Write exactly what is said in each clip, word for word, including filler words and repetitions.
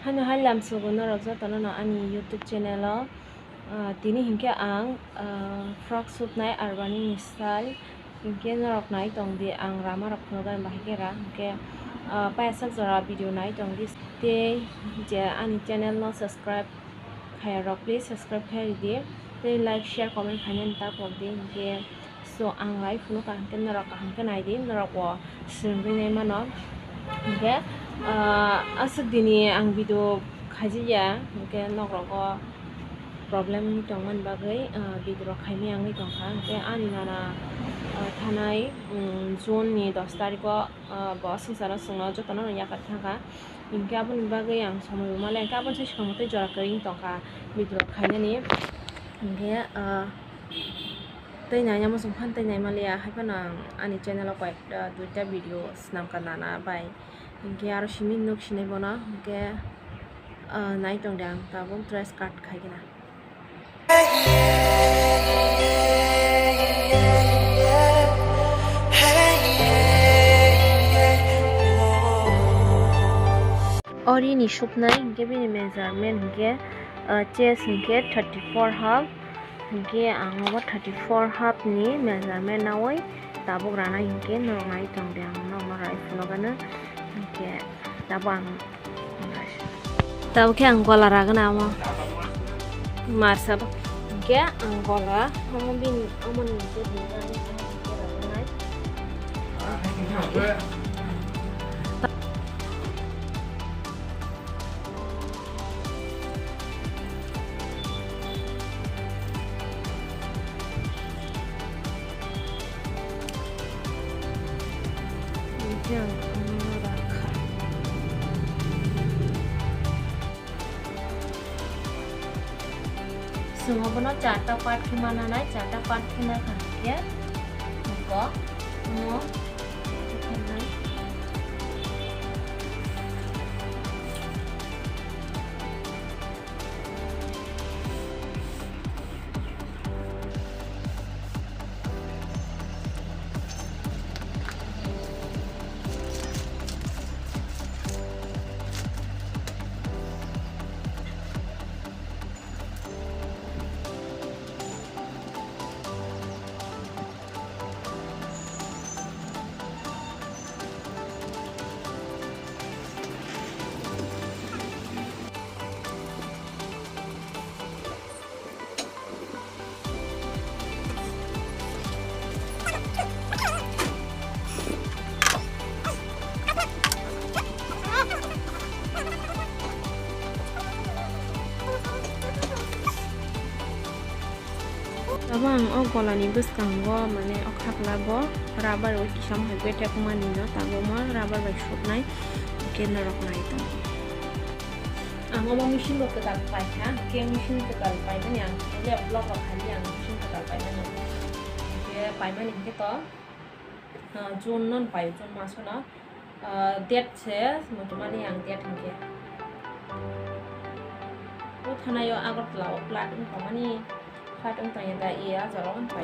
Hano hai lamsogo norok jotono no ani YouTube channel o. Ah, tini hinkhe ang, ah, frock supnai Urbanic ni style. Hinkhe norok nai tong di, ang rama rok phunukgani bahai khe ra. Hinkhe, ah, paisa jora video nai tong di. Tei je ani channel no subscribe khaya rok, please subscribe khai di. Tei like, share, comment khainani ta pok di. Hinkhe so ang lai phunukha, hinkhe norok kaham khe nai di, norok bo swrwngwi nai mano. Hinkhe, ah, aswk dini ang video khaijakya, hinkhe nokrogo problem wngwi tongmani bagwi, ah, video rok khaimaya wngwi tongkha. Hinkhe ani nana, ah, thanai, um, June ni dos tarikh o, ah, bo swngcharo chwngno jotono no yakarwi thangkha. Hinkhe aboni bagwi ang somoi bo male, hinkhe aboni sai swkang tei jora kwrwi wng tongkha video rok khainani. Hinkhe, ah, tei nai, amo chwng phano tei nai maliya, hai phano ang ani channel o koyekta duita video swnamkha nana bai. Hinkhe aro simi nuk sinai bono, hinkhe, ah, nai tong di ang tabuk dress cut khai khe na. Ori ni supnai hinkhe bini measurement hinkhe, ah, chest hinkhe thirty four half, hinkhe ang obo thirty four half ni measurement naui tabuk ranai hinkhe norok nai tong di ang nokno rai phunukgano hinkhe tabuk ang Tabuk khe ang gola ragana amo. Marsa bo. Hinkhe ang gola amo bini, amo ni je bini ragana. Chwng obono charta part khe mananai, charta part khe nakha hinkhe, eko, omo, Tabang o golani bwskango, mane, o khaklabo rubber bai kisa hai betek manwino tabukma rubber bai suknai, hwnkhe norok nai tongo. Ang omo machine bo kwtal paikha, hwnkhe machine kwtal paimani ang lab block rok khaidi ang machine kwtal paimani. Hwnkhe paimani hwnkhe to, ah, June no pai, June masono, ah, date se muchungmani ang date hwnkhe. O thanaio Agartala o flat wng tongmani. Phat wng tongya da, iya, jora wng pai.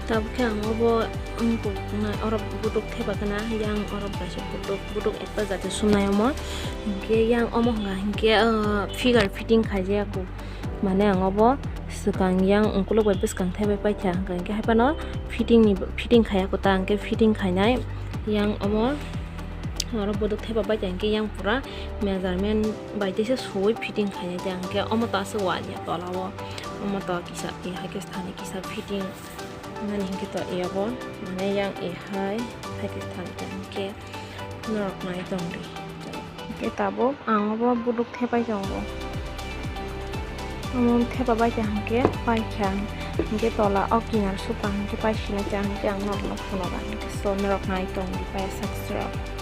Tabuk khe ang obo wngkuk wngnai, oro buduk thepakna yang oro kaisa buduk, buduk ekta jati sumnai omo. Hinkhe yang omo hwnka hinkhe, ah, figure fitting khaijak kuk. Mane ang obo swkang yang ungkuluk bai bwskang thaibai paikha hwnka hinkhe haiphano fitting ni, fitting khaiya kwtal hinkhe fitting khainai yang omo oro buduk thaibai paikha hinkhe yang pura measurement bai teisa suwi fitting khainai. Hinkhe omo to aswk wal ya tola o, omo to kisa, eh, hai khe thani kisa fitting. Nani hinkhe to iyabo, mane yang ehai, hai khe thang khe hinkhe Norok nai tongdi. Hwnkhe tabuk ang obo buduk thepai tongo. Omo thepa bai kha hwnkhe paikha, hwnkhe tola o kinar supa hwnkhe paisina cha hwnkhe ang norokno phunukha. So norok nai tongdi paisa swrwk.